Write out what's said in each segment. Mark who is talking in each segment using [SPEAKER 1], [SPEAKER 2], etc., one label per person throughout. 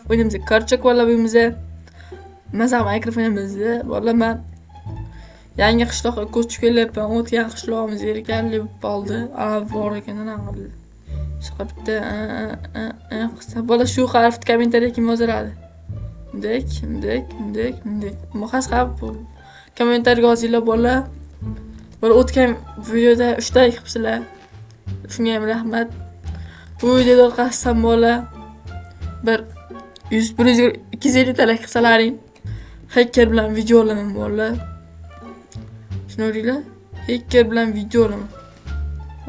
[SPEAKER 1] O'yinimizga korchak bolalar uyimizga. Maza Minecraft o'ynaymiz bolalar. Man yangi qishloqqa ko'chib kelyapman. O'tgan qishlog'imiz zerikarli bo'lib qoldi. Ana bor ekan, ana qildi. Shunaqa bitta qilsa bola shu harfni kommentariyga kim yozadi? Mundek, mundek, mundek, mundek. Qaysi harf bu? Kommentariyga yozinglar bolalar. Bola o'tgan videoda 3 ta like qilibsizlar. Shunga ham rahmat. Bu videoda orqasidan bola bir 100 100 250 ta like qilsalaring hacker bilan video olaman bolalar. Tushunaveringlar? Hacker bilan video olaman.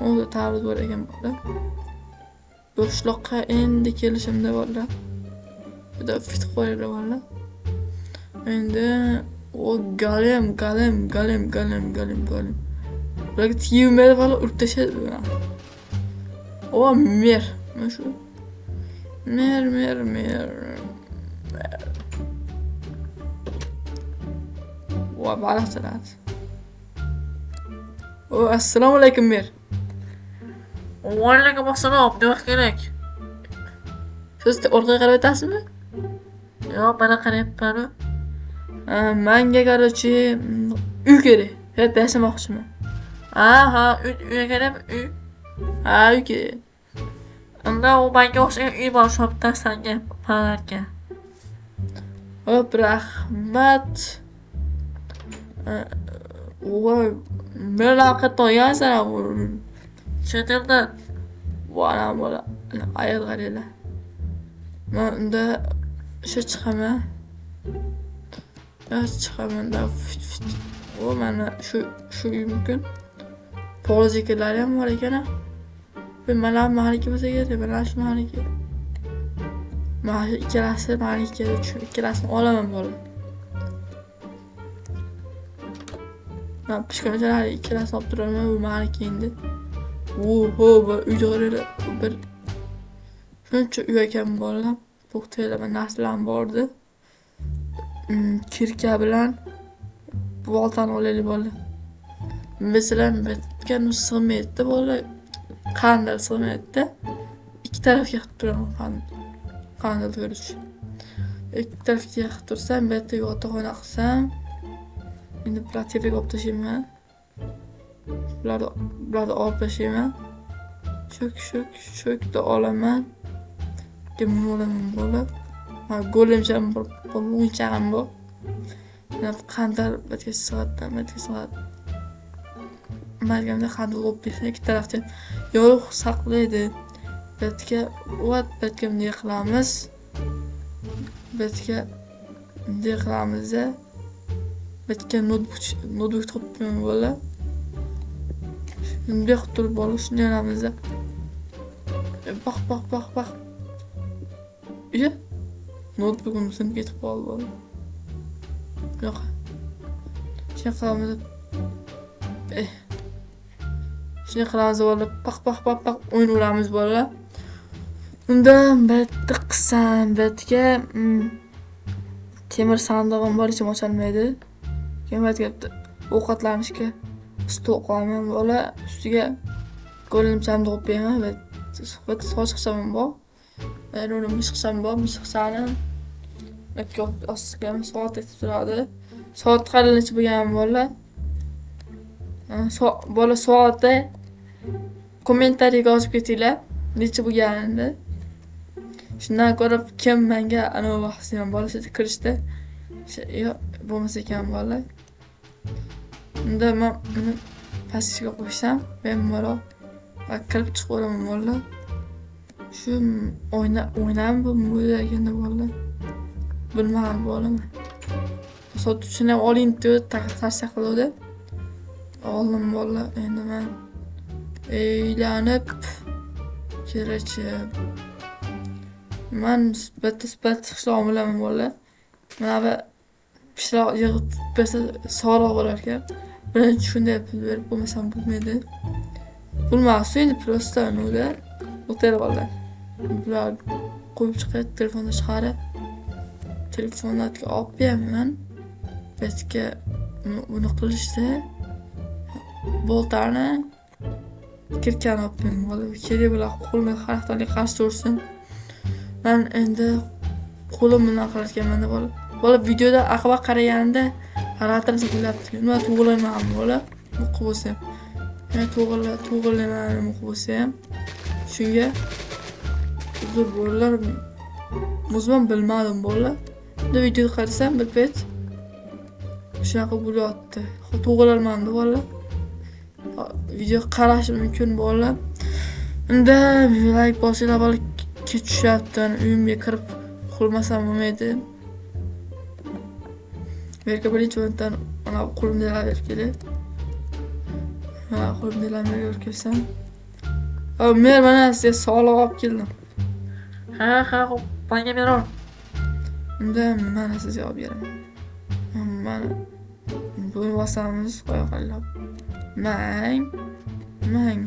[SPEAKER 1] O'zi tarvuz bor ekan bolalar. Bu qishloqqa endi kelishimda bolalar. Juda fit qo'yinglar bolalar. Endi o golem, golem, golem, golem, golem, golem. Bularga tegilmaydi bola, urib tashlaydi bular. O mer, mana shu. Mer, mer, mer. Mer. Va baliq chaladi. O, assalomu alaykum mer.
[SPEAKER 2] Va alaykum assalom, nima kerak?
[SPEAKER 1] Siz orqaga qarab aytasizmi?
[SPEAKER 2] Yo'q, mana qarayapman-u.
[SPEAKER 1] Manga короче uy kerak. Bu yerda yashamoqchiman.
[SPEAKER 2] Ha, ha, uy kerakmi, uy?
[SPEAKER 1] Ha, uy kerak.
[SPEAKER 2] Unda u manga o'xshagan uy bor, shu bitta sanga palarka.
[SPEAKER 1] Hop, rahmat. Voy, men qayerdan olgansan bu?
[SPEAKER 2] Chet eldan.
[SPEAKER 1] Vola bola, ayol qaranglar. Man unda o'sha chiqaman. Yoz chiqaman-da. O, mana shu uy mumkin. Polzikilari ham bor ekan-a. Bu mana maniki bo'lsa kerak, mana shu maniki. Mana shu ikkalasi maniki, shu ikkalasini olaman bola. Man pishqonchalar ikkalasini olib turaman, bu maniki endi. Oho, bu uyga qaranglar, bir shuncha uy ekan bolalar. To'xtanglar, man narsalarim bordi. Kirka bilan boltani olaylik bolalar. Masalan, bitgan sig'maydi bolalar. Qandil sig'maydi. Ikki tarafga qilib turaman qandil. Qandil ko'rish. Ikki tarafga qilib tursam, bu yerda yotoqxona qilsam, endi bular tepaga olib tashlayman. Bularni olib tashlayman. Cho'k, cho'k, cho'kni olaman. Keyin buni olaman bolalar. Ha, golemcham bor, o'yinchog'im bor. Qandil bu yerga sig'adi, bu yerga sig'adi. Nimaligimda qandil olib bersin, ikki tarafdan yorug' saqlaydi. Bu yerga вот, bu yerga bunday qilamiz. Bu yerga bunday qilamiz-da. Bu yerga noutbuk topibman bolalar. Bunday qilib turib bolalar shunday qilamiz-da. Baq, baq, baq, baq. Iya, noutbukim sinib ketib qoldi bolalar. Yo'q. Shunday qilamiz. Shunday qilamiz bolalar. Paq, paq, paq, paq o'ynayveramiz bolalar. Unda bitta qilsam, bu yerga temir sandig'im bor, hech kim ocholmaydi. Keyin bu yerga bitta ovqatlanishga stol qo'yaman bola. Ustiga golemchamni qo'yib beraman. Bu yerda sochiqcham bor. Uni mishiqcham bor, mishiqchani bu yerga ostiga soat aytib turadi. Soat hali necha bo'lgan bolalar? Bola soatda kommentariyga yozib ketinglar necha bo'lganini. Shundan ko'rib kim menga anavi vaqtda ham bola kirishda yo'q bo'lmasa ekan bolalar. Unda men buni pastga qo'ysam, bemalol kirib chiqaveraman bolalar. Shu o'ynam bu ekanda bolalar. Bilmadim bolaman. Sotuvchini ham oling deb tavsiya qiluvdi. Oldim bolalar. Endi men uylanib kerakchi. Man bitta qishlog'im bilaman bolalar. Mana bu pishloq yig'ib bersa sog'liq bo'lar ekan. Birinchi shunday pul berib bo'lmasam bo'lmaydi. Pul emas endi просто nima o'taylik bolalar. Bular qo'yib chiqib telefonni chiqarib telefonni olib beraman. Bu yerga buni qilishdi. Boltani kirkani olib beraman bolalar. Kerak bular qo'limga xarakterli qarshi tursin. Man endi Qo'lim bilan qilarkanman bola. Bola videoda aqba qaraganimda g'alati narsa bo'lyapti. Nima to'g'rilayman bola? O'qib bo'lsa ham. Men to'g'rilayman o'qib bo'lsa ham. Shunga uzr bolalar, o'zim ham bilmadim bola. Bunda videoda qarasam bir payt shunaqa bo'lyapti. To'g'rilarman bola. Video qarash mumkin bola. Unda like bosinglar bola, kech tushyapti. Uyimga kirib uxlamasam bo'lmaydi. Berka birinchi o'rindan mana qo'limdagilar berib kelay. Ha, qo'limdagilarni berib kelsam. Men mana sizga soliq olib keldim.
[SPEAKER 2] Ha, ha, xo'p, menga beror.
[SPEAKER 1] Unda mana sizga olib beraman. Mana buni bosamiz, qo'ya qilib. Mang mang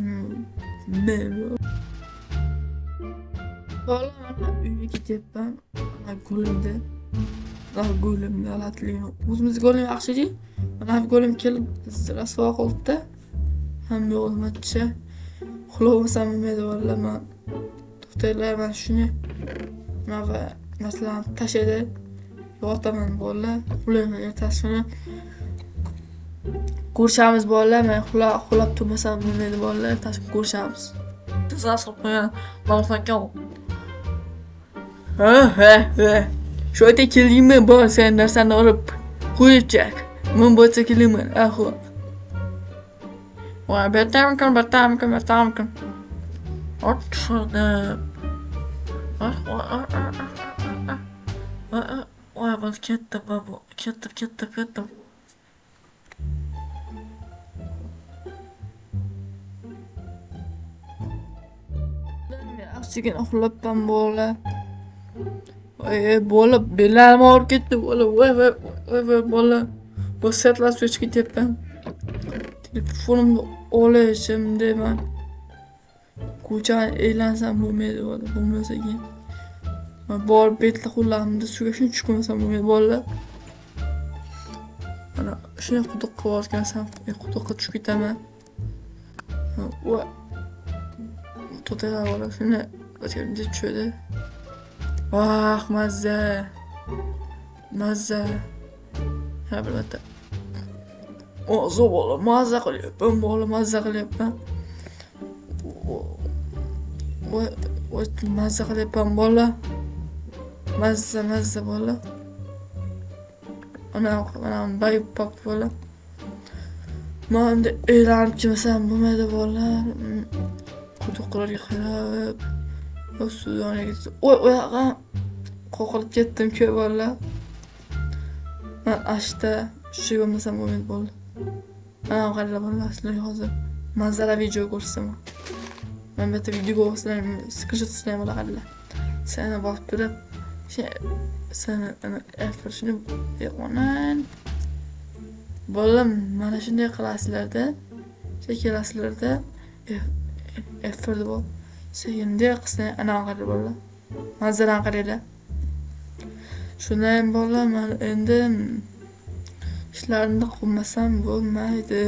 [SPEAKER 1] men. Bola mana uyga ketyapman. Mana go'limda. Mana go'limda g'alatligini. O'zimiz go'lim yaxshi-ku. Mana go'lim kelib rasvo qilibdi. Hamma o'zimcha uxlamasam bo'lmaydi bolalar. Man to'xtanglar, man shuni mana narsalarni tashladi. Yotaman bolalar. Uxlayman ertasi kuni. Ko'rishamiz bolalar. Men uxlab turmasam bo'lmaydi bolalar. Ertasi kuni ko'rishamiz.
[SPEAKER 2] Tuzas qilib qo'ygan nomsanka.
[SPEAKER 1] Ha ha ha. Shu yerga keldingmi? Bor, sen narsani olib qo'yibchak. Men bu yerga kelaman. Ahu.
[SPEAKER 2] Voy, betamkin, betamkin, betamkin. Ot tushirdim. Voy, ben ketdim, ben bu. Ketdim, ketdim, ketdim.
[SPEAKER 1] Yaxshigina uxlabman bolalar. Voy bola, bellarim og'rib ketdi bola. Voy voy voy voy bola. Bu setlashib chiqib ketyapman. Telefonimni olishim deyman. Ko'chani aylansam bo'lmaydi bola, bo'lmasa keyin. Man borib betli qo'llarimni suvga shuncha tushmasam bo'lmaydi bolalar. Mana shunday quduqqa borgansam, quduqqa tushib ketaman. Voy. To'xtanglar bola, shuni bunday tushadi. Vah, mazza. Mazza. Ha, bir marta. Mazza bola, mazza qilyapman bola, mazza qilyapman. Voy, voy, mazza qilyapman bola. Mazza, mazza bola. Ana, mana bayib pop bola. Man endi aylanib kelmasam bo'lmaydi bola. Quduqlarga qarab, suv yoniga ketdi. Voy, oyog'im qoqilib ketdim-ku bolalar. Man ashta shu bo'lmasam bo'lmaydi bola. Mana qaranglar bolalar, sizlarga hozir manzara video ko'rsataman. Men bu yerda video ko'rsataman, skrinshot sizlarga bola qaranglar. Seni bosib turib, seni ana F shuni onan. Bola mana shunday qilasizlarda, kelasizlarda F1 deb ol. Sekin qilsang ana qaranglar bolalar. Manzarani qaranglar. Shunday bolalar, man endi ishlarimni qilmasam bo'lmaydi.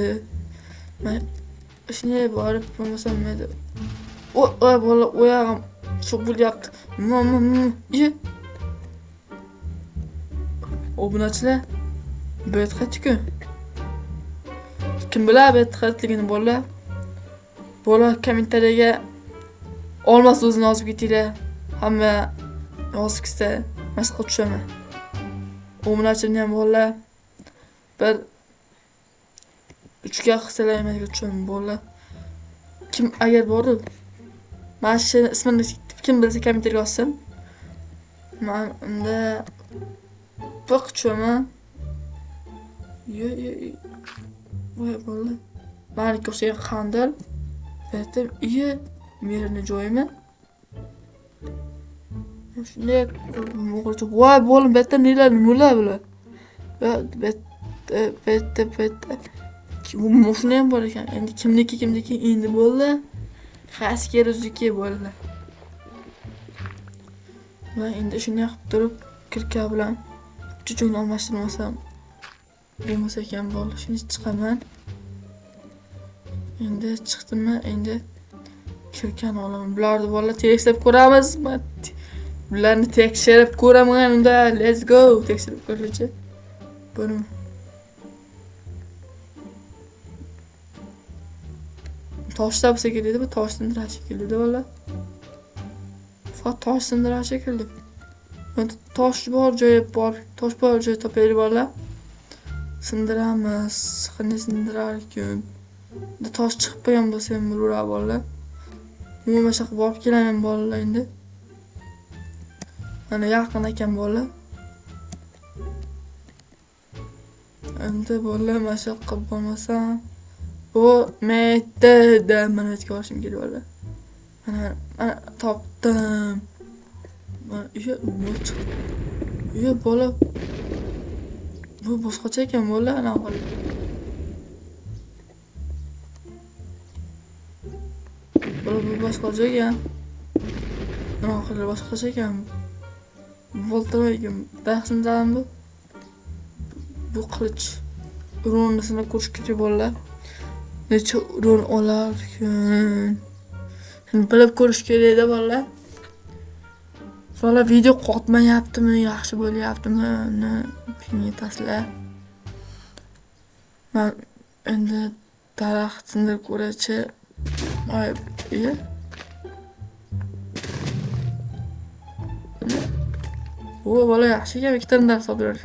[SPEAKER 1] Men shunday borib bo'lmasam bo'lmaydi. Voy, voy bola, oyog'im shu bo'lyapti. Ye. Obunachilar, bu yerda qaytdi-ku. Kim biladi bu yerda qaytligini bolalar? Bola kommentariyaga olma so'zini yozib ketinglar. Hamma yozib ketsa, masaqa tushaman. Obunachilarni ham bolalar bir 3ga qilsalar ham tushaman bolalar. Kim agar borib mana shu ismini kim bilsa kommentariyaga yozsin. Men unda piq tushaman. Yo, yo, yo. Voy bola. Maniki o'xshagan qandil. Aytdim, iye, merini joyimi? Shunday o'g'richa. Voy bolam, bu yerda nelar, nimalar bular? Bu yerda, bu yerda. Shuni ham bor ekan. Endi kimniki, kimniki endi bo'ldi. Qaysi o'ziniki bo'ldi. Va endi shunday qilib turib kirka bilan chuchukni almashtirmasam bo'lmasa ekan bo'ldi. Shuni chiqaman. Endi chiqdimmi, endi kirkani olaman. Bularni bolalar tekstab ko'ramiz. Bularni tekshirib ko'raman unda. Let's go. Tekshirib ko'raylikchi. Buni toshda bo'lsa kerakdi, bu tosh sindirar shekilli bola. Faqat tosh sindirar shekilli. Tosh bor joyi bor, tosh bor joy topaylik bola. Sindiramiz. Qanday sindirar ekan? Tosh chiqib qo'ygan bo'lsa ham bo'laveradi bola. Umuman shu yoqqa borib kelaman bolalar endi. Mana yaqin ekan bola. Endi bola mana shu yoqqa bormasam bo'lmaydi. Mana bu yerga borishim kerak bola. Mana mana topdim. Mana nima chiqdi? Bola bu boshqacha ekan bola, ana bola. Bola bu boshqacha ekan. Nima qilib boshqacha ekan. Bolta ekan. Daraxt bu. Bu qilich. Uronnisini ko'rish kerak bolalar. Necha uron olarkan? Bilib ko'rish kerak-da bolalar. Bola video qotmayaptimi, yaxshi bo'lyaptimi? Uni yetasizlar. Men endi daraxt sindirib ko'rachi. Ay, O bola yaxshi ekan, ikkitadan daraxt olib berar.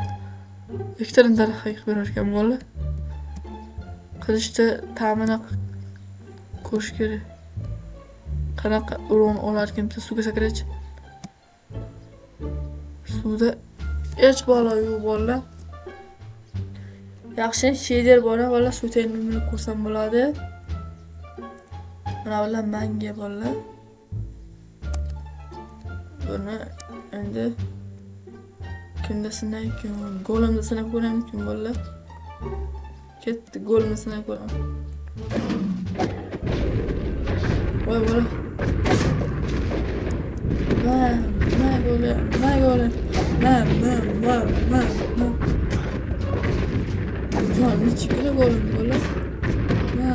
[SPEAKER 1] Ikkitadan daraxt qilib berar ekan bola. Qilichda ta'mini ko'rish kerak. Qanaqa uron olarkan, bitta suvga sakraychi. Suvda hech bola yo'q bola. Yaxshi shader bor bola, suv tengini ko'rsam bo'ladi. Mana bular manga bola. Buni endi kimda sinaykin? Golemda sinab ko'ramizmi bola? Ketdi, golemda sinab ko'raman. Voy bola. Ma, ma golem, ma golem. Ma, ma, ma, ma, ma. Jon, necha kilo golem bola? Ma.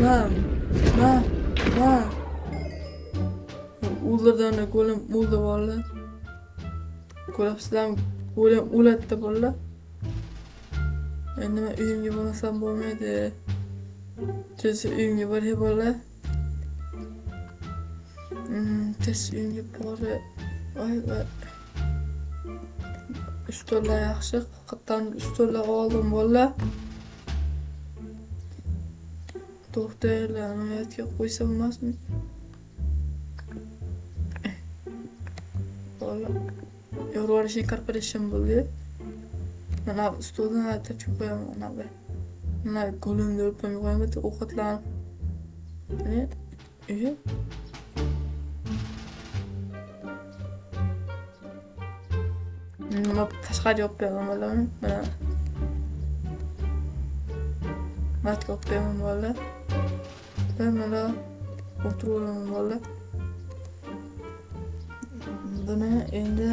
[SPEAKER 1] Ma, ma, ma. O'ldirdi uni, golem o'ldi bola. Ko'rapsizlarmi? Golem o'ladida bola. Endi men uyimga bormasam bo'lmaydi. Tez uyimga boray bola. Tez uyimga borib, voy voy. Ustollar yaxshi, haqiqatdan ustollar oldim bola. To'xtanglar, nima qo'ysam emasmi? Bola Yorvarish Corporation bo'ldi. Mana stoldan aytib qo'yaman, mana bu. Mana golemni o'pam qo'yaman, ovqatlanib. Nima tashqari olib qo'yaman bola, mana. Matga olib qo'yaman bola. Mana o'tirib olaman bola. Buni endi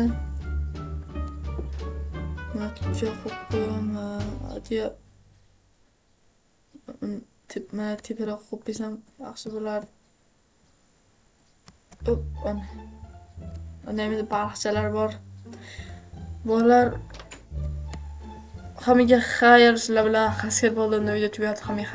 [SPEAKER 1] matga qo'yib qo'yaman. Adiya mana teparoq qo'yib qo'ysam yaxshi bo'lardi. Ana. Ana endi baliqchalar bor. Bolalar hammaga xayr, sizlar bilan Xasker bo'ldim. Video tugadi. Hammaga